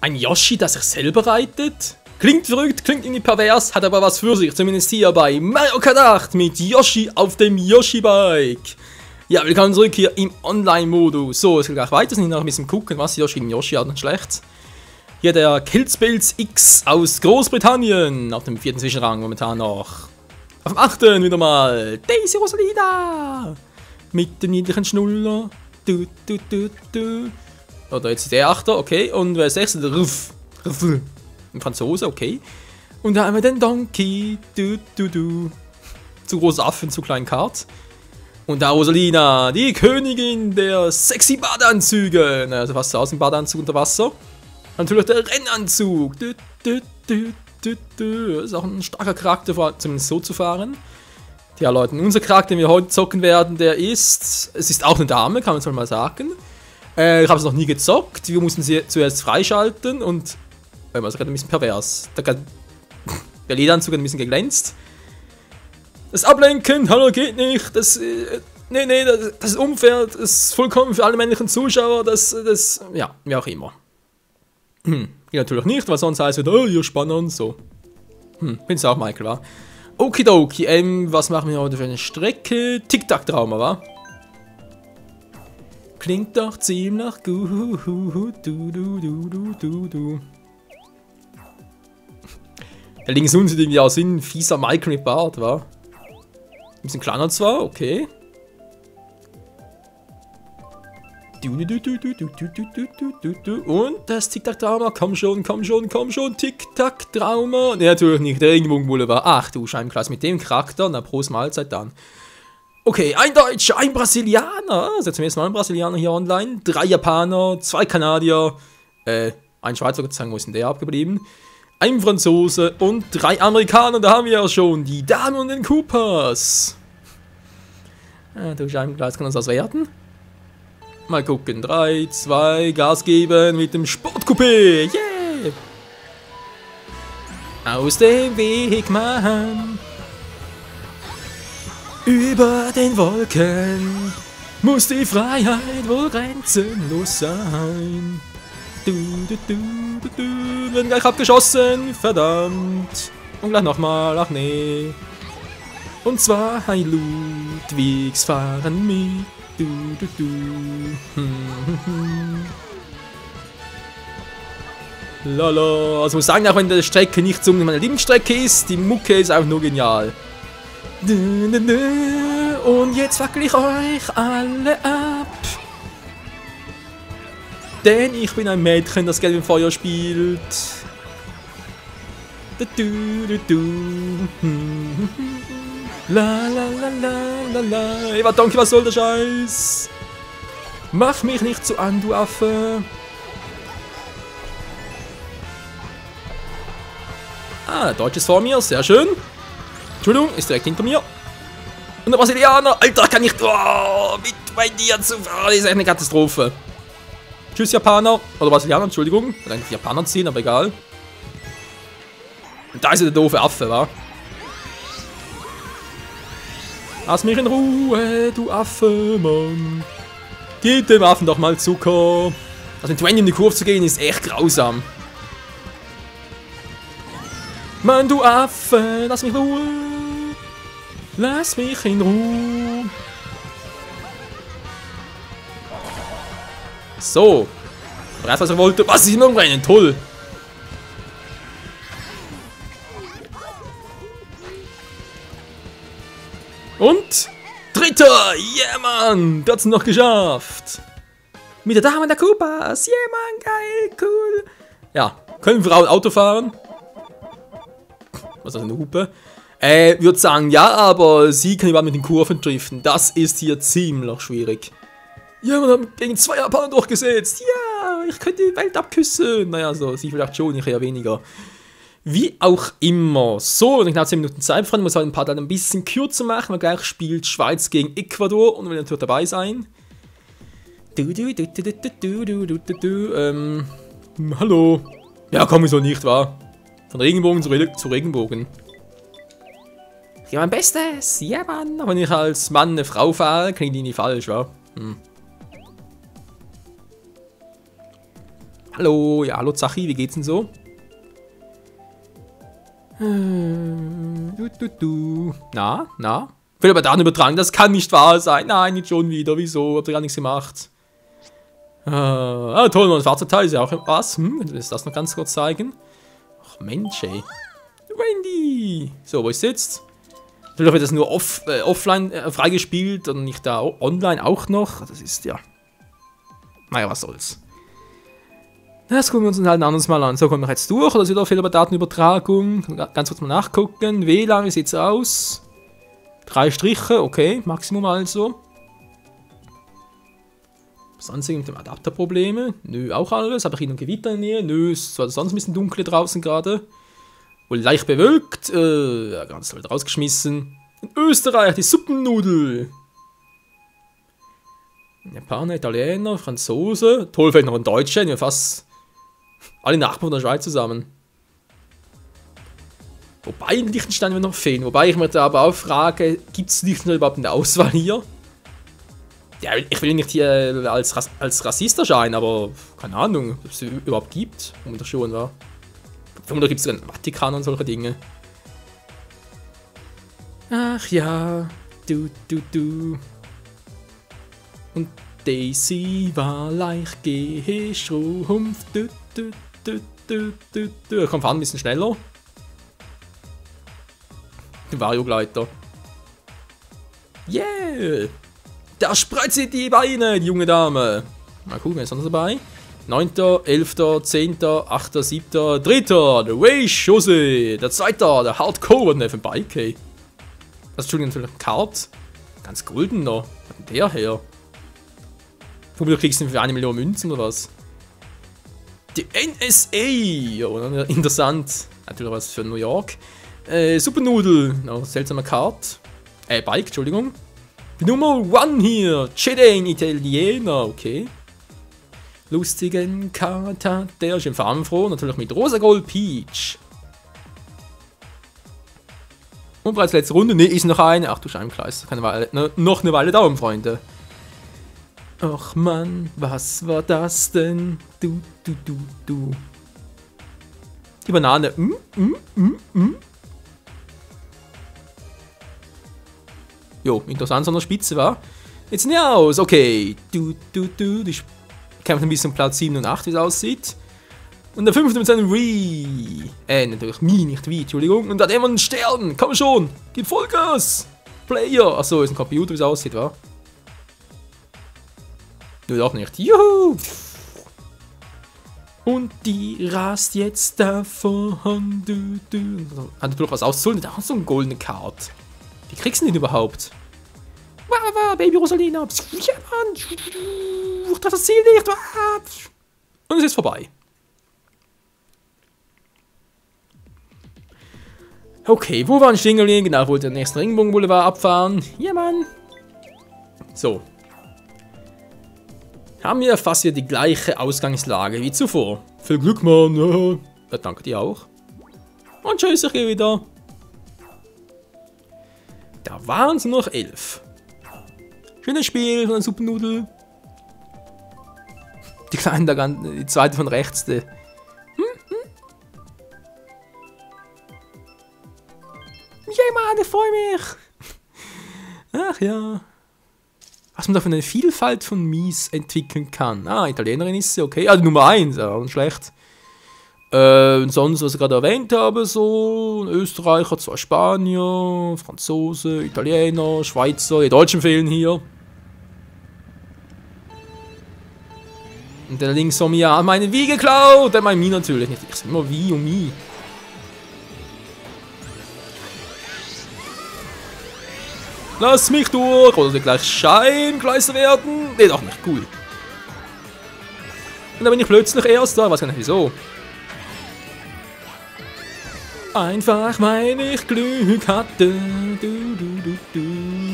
Ein Yoshi, das sich selber reitet? Klingt verrückt, klingt irgendwie pervers, hat aber was für sich. Zumindest hier bei Mario Kart 8 mit Yoshi auf dem Yoshi-Bike. Ja, willkommen zurück hier im Online-Modus. So, es geht gleich weiter. Sind noch ein bisschen gucken, was Yoshi gegen Yoshi hat, nicht schlecht. Hier der Killspills X aus Großbritannien. Auf dem 4. Zwischenrang momentan noch. Auf dem 8. wieder mal Daisy Rosalina. Mit dem niedlichen Schnuller. Oder jetzt der 8. Okay. Und wer ist der 6. Der Ruff. Ein Franzose, okay. Und da haben wir den Donkey. Zu große Affen, zu kleinen Kart. Und da Rosalina, die Königin der sexy Badeanzüge. Naja, also fast so aus im Badeanzug unter Wasser. Und natürlich der Rennanzug. Das ist auch ein starker Charakter, zumindest so zu fahren. Ja, Leute, unser Charakter, den wir heute zocken werden, der ist... Es ist auch eine Dame, kann man es mal sagen. Ich habe es noch nie gezockt. Wir mussten sie zuerst freischalten und... Also gerade ein bisschen pervers. Der Lederanzug hat ein bisschen geglänzt. Das Ablenken, hallo, geht nicht. Das ist unfair. Das ist vollkommen für alle männlichen Zuschauer. Ja, wie auch immer. Geht natürlich nicht, weil sonst heißt es, oh, ihr Spanner und so. Findest du auch, Michael, wa? Okidoki, was machen wir heute für eine Strecke? Tic-Tac-Trauma, wa? Klingt doch ziemlich gut. Der links unten sieht irgendwie aus wie ein fieser Michael mit Bart, wa? Ein bisschen kleiner zwar, okay. Und das Tic-Tac-Trauma, komm schon, Tic-Tac-Trauma. Ne, natürlich nicht, der Regenbogen-Boulevard. Ach du Scheibenklasse, mit dem Charakter, na Prost Mahlzeit dann. Okay, ein Deutscher, ein Brasilianer. Das ist zum ersten Mal ein Brasilianer hier online. 3 Japaner, 2 Kanadier, ein Schweizer, Gott sei Dank, wo ist denn der abgeblieben? Ein Franzose und 3 Amerikaner, da haben wir ja schon die Damen und den Koopas. Du Scheibenglas, kann das was werden? Mal gucken, 3, 2, Gas geben mit dem Sportcoupé, yeah! Aus dem Weg, Mann. Über den Wolken muss die Freiheit wohl grenzenlos sein. Werden gleich abgeschossen, verdammt. Und gleich nochmal, ach nee. Und zwar ein Ludwigs fahren mit. Lala. Also muss sagen, auch wenn die Strecke nicht so meine Lieblingsstrecke ist, die Mucke ist einfach nur genial. Und jetzt fackel ich euch alle ab. Denn ich bin ein Mädchen, das gerne im Feuer spielt. La la la la la la. Ey, Donkey, was soll der Scheiß? Mach mich nicht so an, du Affe. Ah, Deutsch ist vor mir, sehr schön. Entschuldigung, ist direkt hinter mir. Und der Brasilianer, Alter, kann ich mit bei dir zu fahren, das ist echt eine Katastrophe. Tschüss, Japaner. Oder Brasilianer, Entschuldigung. Ich will eigentlich Japaner ziehen, aber egal. Und da ist ja der doofe Affe, wa? Lass mich in Ruhe, du Affe, Mann. Gib dem Affen doch mal Zucker. Also mit 20 in die Kurve zu gehen, ist echt grausam. Mann, du Affe, lass mich in Ruhe. Lass mich in Ruhe. So. Bereits was er wollte. Was ist noch rein? Toll. Und? 3. Yeah, Mann. Der hat's noch geschafft. Mit der Dame der Koopas. Yeah, Mann. Geil. Cool. Ja. Können Frauen Auto fahren? Was ist das, eine Hupe? Würde sagen, ja, aber sie kann überhaupt mit den Kurven driften. Das ist hier ziemlich schwierig. Ja, wir haben gegen 2 Japaner durchgesetzt. Ja, ich könnte die Welt abküssen. Naja, so, sie vielleicht schon, ich eher weniger. Wie auch immer. So, ich habe 10 Minuten Zeit, Freunde. Muss halt ein paar dann ein bisschen kürzer machen, weil gleich spielt Schweiz gegen Ecuador und will natürlich dabei sein. Hallo. Ja, komm, wieso nicht, wa? Von Regenbogen zu Regenbogen. Ich gebe mein Bestes. Ja, Mann. Aber wenn ich als Mann eine Frau fahre, klingt die nicht falsch, wa? Hallo, ja, hallo Zachi, wie geht's denn so? Na? Ich will aber dann übertragen, das kann nicht wahr sein. Nein, nicht schon wieder, wieso? Habt ihr gar nichts gemacht? Toll, mein Fahrzeugteil ist ja auch was. Willst du das noch ganz kurz zeigen? Ach Mensch, ey. Wendy! So, wo ist jetzt? Natürlich wird das nur offline freigespielt und nicht da online auch noch. Das ist ja. Naja, was soll's. Das gucken wir uns halt ein anderes Mal an. So, kommen wir jetzt durch. Oder ist wieder Fehler bei Datenübertragung? Ganz kurz mal nachgucken. WLAN, wie sieht's aus? 3 Striche, okay. Maximum also. Sonst mit dem Adapter Probleme? Nö, auch alles. Habe ich noch Gewitter in der Nähe? Nö, ist zwar sonst ein bisschen dunkel draußen gerade. Wohl leicht bewölkt. Ja, ganz halt rausgeschmissen. In Österreich, die Suppennudel. Japaner, Italiener, Franzose. Toll, vielleicht noch ein Deutscher. Ja, fast alle Nachbarn der Schweiz zusammen. Wobei in Liechtenstein wir noch fehlen. Wobei ich mir da aber auch frage, gibt es Liechtenstein überhaupt eine Auswahl hier? Ja, ich will nicht hier als Rassist erscheinen, aber keine Ahnung, ob es überhaupt gibt. Oder schon, wa? Oder gibt es sogar einen Vatikan und solche Dinge? Ach ja, du. Und Daisy war leicht gestrumpft. Komm, fahren ein bisschen schneller. Der Vario-Gleiter. Yeah! Da spreizt sie die Beine, die junge Dame. Mal gucken, wer ist noch dabei? 9., 11., 10., 8., 7., 3. Der Way Jose. Der 2. Der Hardcore, der von Bike. Das ist schon natürlich ein Kart. Ganz golden noch. Was hat denn der her? Womit kriegst du denn für 1 Million Münzen oder was? Die NSA. Ja, interessant. Natürlich was für New York. Supernudel. No, seltsamer Kart. Bike, Entschuldigung. Die Nummer 1 hier. Chedeng, Italiener. Okay. Lustigen Kart hat der. Schön farbenfroh. Natürlich mit Rosa Gold Peach. Und bereits letzte Runde. Ne, ist noch eine. Ach du Scheibenkreis. Noch eine Weile dauern, Freunde. Ach Mann, was war das denn? Du. Die Banane. Jo, interessant an der Spitze war. Jetzt nicht aus. Okay. Die kämpft ein bisschen Platz 7 und 8, wie es aussieht. Und der 5. mit seinem Wii. Natürlich Mi, nicht Wii, Entschuldigung. Und da hat immer einen Stern. Komm schon. Gib Vollgas. Player. Achso, ist ein Computer, wie es aussieht, wa? Nö, doch nicht. Juhu! Und die rast jetzt davon. Hat natürlich was auszuholen. Da hat so eine goldene Karte. Wie kriegst du den überhaupt? Wow, Baby Rosalina. Ja, Mann. Ich treffe das Ziel nicht. Und es ist vorbei. Okay, wo waren stehen geblieben? Genau, wollte den nächsten Ringbogen-Boulevard abfahren. Ja, Mann. So. Haben wir fast wieder die gleiche Ausgangslage wie zuvor. Viel Glück, Mann. Ja, danke dir auch. Und tschüss, ich gehe wieder. Da waren es nur noch 11. Schönes Spiel von der Suppennudel. Die kleine, die zweite von rechts. Ja, Mann, ich freue mich. Ach ja. Was man da für eine Vielfalt von Mies entwickeln kann. Ah, Italienerin ist sie, okay. Also Nummer 1, ja, und schlecht. Und sonst, was ich gerade erwähnt habe, so. Ein Österreicher, 2 Spanier, Franzose, Italiener, Schweizer, die Deutschen fehlen hier. Und der links von mir hat meine Wie geklaut. Der meint Mi natürlich nicht. Ich sag immer Wie und Mi. Lass mich durch, oder gleich Scheingleister werden. Nee, doch nicht, cool. Und dann bin ich plötzlich Erster, weiß gar nicht wieso. Einfach, weil ich Glück hatte.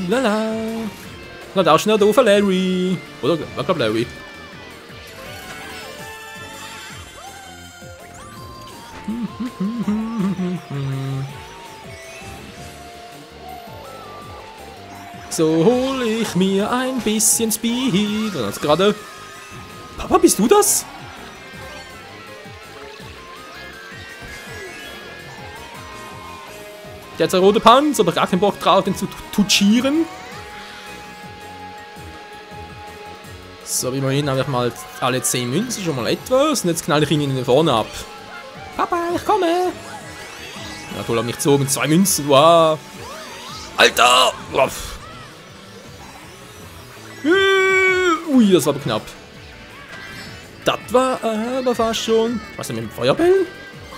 Lala. Na, da schnell doofer Larry. Oder, ich glaube Larry. So hol ich mir ein bisschen Speed. Und jetzt gerade. Papa, bist du das? Der hat zwar rote Panzer, aber gar keinen Bock drauf, den zu touchieren. So, wie immerhin habe ich mal alle 10 Münzen, schon mal etwas. Und jetzt knall ich ihn in den vorne ab. Papa, ich komme! Ja, toll, hab mich gezogen. 2 Münzen, wow! Alter! Uff. Ui, das war aber knapp. Das war aber fast schon. Was denn mit dem Feuerbell?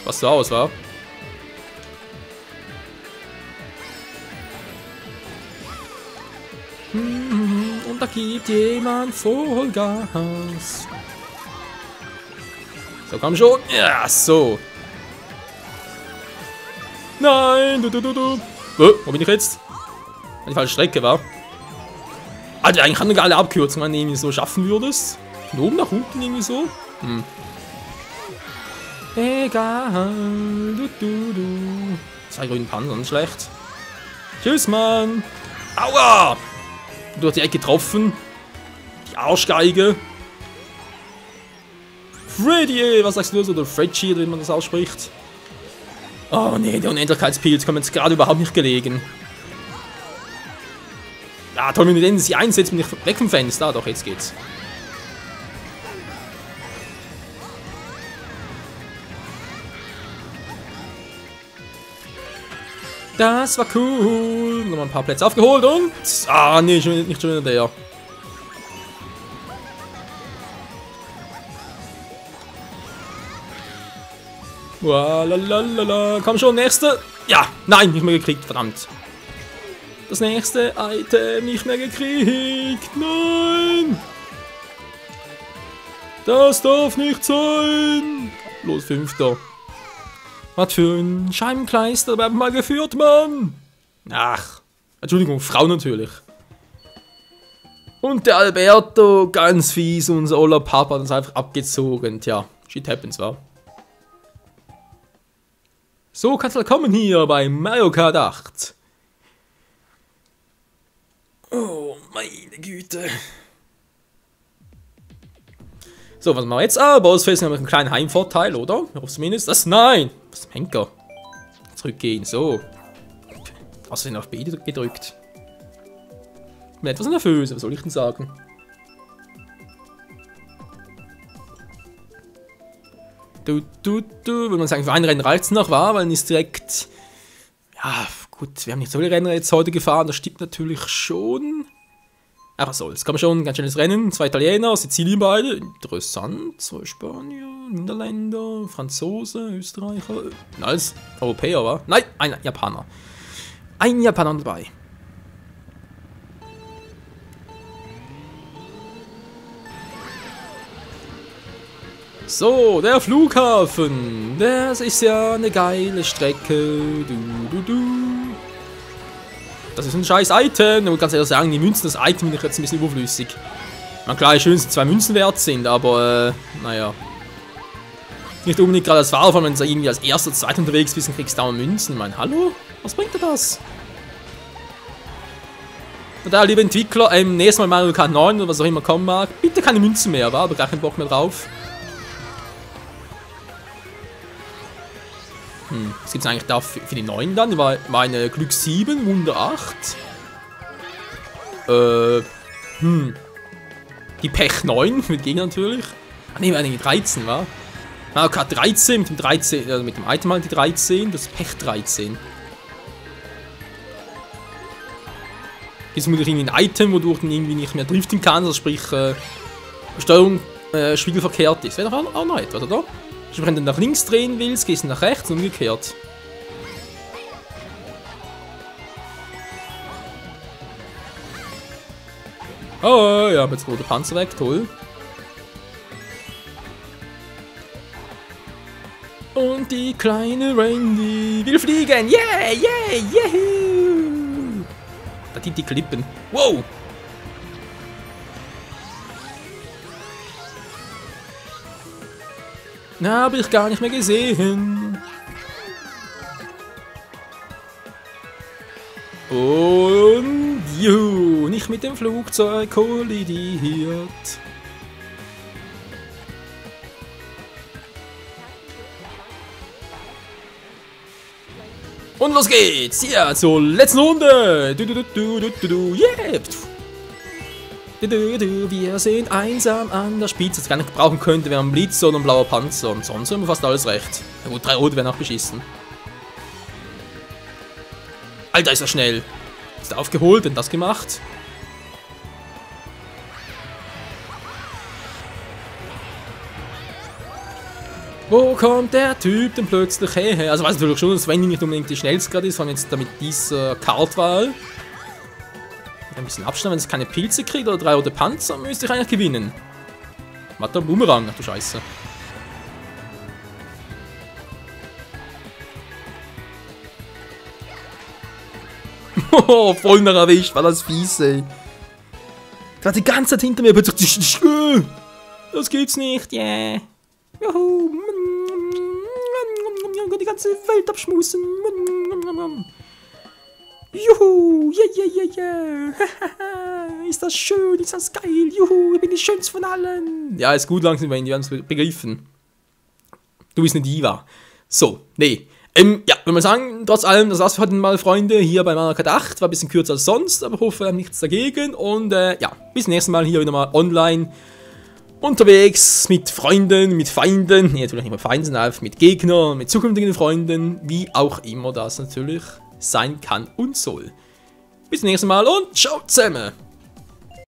Was so aus war? Und da gibt jemand Vollgas. So, komm schon. Ja, so. Nein, du. Wo bin ich jetzt? Die falsche Strecke war. Alter, eigentlich eine geile Abkürzung, wenn du irgendwie so schaffen würdest. Von oben nach unten irgendwie so. Egal. Du. 2 grünen Panzer, nicht schlecht. Tschüss, Mann. Aua! Du hast die Ecke getroffen. Die Arschgeige. Freddy, was sagst du so? Oder Freddy, wie man das ausspricht. Oh nee, der Unendlichkeitspilz kommt jetzt gerade überhaupt nicht gelegen. Ja, toll, wenn du den sie einsetzt, bin ich weg vom Fenster. Ah, doch, jetzt geht's. Das war cool. Nochmal ein paar Plätze aufgeholt und... Ah, nee, nicht schon wieder der. Lalalala. Komm schon, nächste. Ja, nein, nicht mehr gekriegt, verdammt. Das nächste Item nicht mehr gekriegt. Nein. Das darf nicht sein. Los, 5. Was für ein Scheibenkleister werden mal geführt, Mann. Ach, Entschuldigung, Frau natürlich. Und der Alberto, ganz fies, unser oller Papa hat uns einfach abgezogen. Tja, shit happens, wa? So kann's willkommen hier bei Mario Kart 8. Oh, meine Güte. So, was machen wir jetzt? Ah, Bossfest haben wir einen kleinen Heimvorteil, oder? Ich hoffe zumindest. Das nein! Was ist Henker? Zurückgehen, so. Hast du den auf B gedrückt? Ich bin etwas nervös, was soll ich denn sagen? Würde man sagen, für ein Rennen reicht es noch, war, weil ist direkt. Ja, gut, wir haben nicht so viele Rennen jetzt heute gefahren, das stimmt natürlich schon. Aber was soll's, kann man schon, ganz schönes Rennen. 2 Italiener, Sizilien beide, interessant. 2 Spanier, Niederländer, Franzose, Österreicher, alles Europäer, war? Nein, ein Japaner. Ein Japaner dabei. So, der Flughafen. Das ist ja eine geile Strecke. Das ist ein scheiß Item. Und ganz ehrlich sagen, die Münzen, das Item finde ich jetzt ein bisschen überflüssig. Na klar, schön, dass 2 Münzen wert sind, aber naja. Nicht unbedingt gerade als Fahrer, wenn du irgendwie als erster, zweiter unterwegs bist und kriegst da Münzen. Ich meine, hallo? Was bringt dir das? Und da, liebe Entwickler, nächstes Mal Mario Kart 9 oder was auch immer kommen mag, bitte keine Münzen mehr, war, aber gar keinen Bock mehr drauf. Was gibt es eigentlich da für die 9 dann? War eine Glück 7, Wunder 8. Die Pech 9 mit Gegner natürlich. Ah ne, war eigentlich 13, war? Mario Kart 13 mit dem 13, also mit dem Item halt die 13, das Pech 13. Jetzt muss ich irgendwie ein Item, wodurch du irgendwie nicht mehr driften kannst, also sprich Steuerung spiegelverkehrt ist. Wäre doch auch noch etwas, oder? Also, wenn du nach links drehen willst, gehst du nach rechts und umgekehrt. Oh, ja, jetzt wurde der Panzer weg, toll. Und die kleine Randy will fliegen. Yeah, yeah, yeah. Da sind die Klippen. Wow. Na, habe ich gar nicht mehr gesehen. Und juhu, nicht mit dem Flugzeug kollidiert. Und los geht's! Ja, zur letzten Runde! Yeah! Wir sind einsam an der Spitze. Das gar nicht brauchen könnte, wäre ein Blitz oder ein blauer Panzer. Und sonst haben wir fast alles recht. Na gut, 3 Rote wären auch beschissen. Alter, ist er schnell. Ist er aufgeholt, denn das gemacht. Wo kommt der Typ denn plötzlich her? Also weiß natürlich schon, dass Svenny nicht unbedingt die schnellste gerade ist, vor allem jetzt damit dieser Kartwahl. Ein bisschen Abstand, wenn es keine Pilze kriegt oder 3 rote Panzer, müsste ich eigentlich gewinnen. Warte, Boomerang, ach du Scheiße. Oh, voll noch erwischt, war das fies, ey. Gerade die ganze Zeit hinter mir, plötzlich. Das gibt's nicht, yeah. Juhu. Die ganze Welt abschmusen. Juhu, yeah. Ist das schön, ist das geil. Juhu, ich bin die schönste von allen. Ja, ist gut langsam, die haben es begriffen. Du bist eine Diva. So, nee. Ja, wenn wir sagen, trotz allem, das war's für heute mal, Freunde, hier bei Mario Kart 8. War ein bisschen kürzer als sonst, aber hoffe, wir haben nichts dagegen. Und ja, bis zum nächsten Mal hier wieder mal online. Unterwegs mit Freunden, mit Feinden, nee, natürlich nicht mit Feinden, sondern einfach mit Gegnern, mit zukünftigen Freunden, wie auch immer das natürlich sein kann und soll. Bis zum nächsten Mal und ciao zusammen!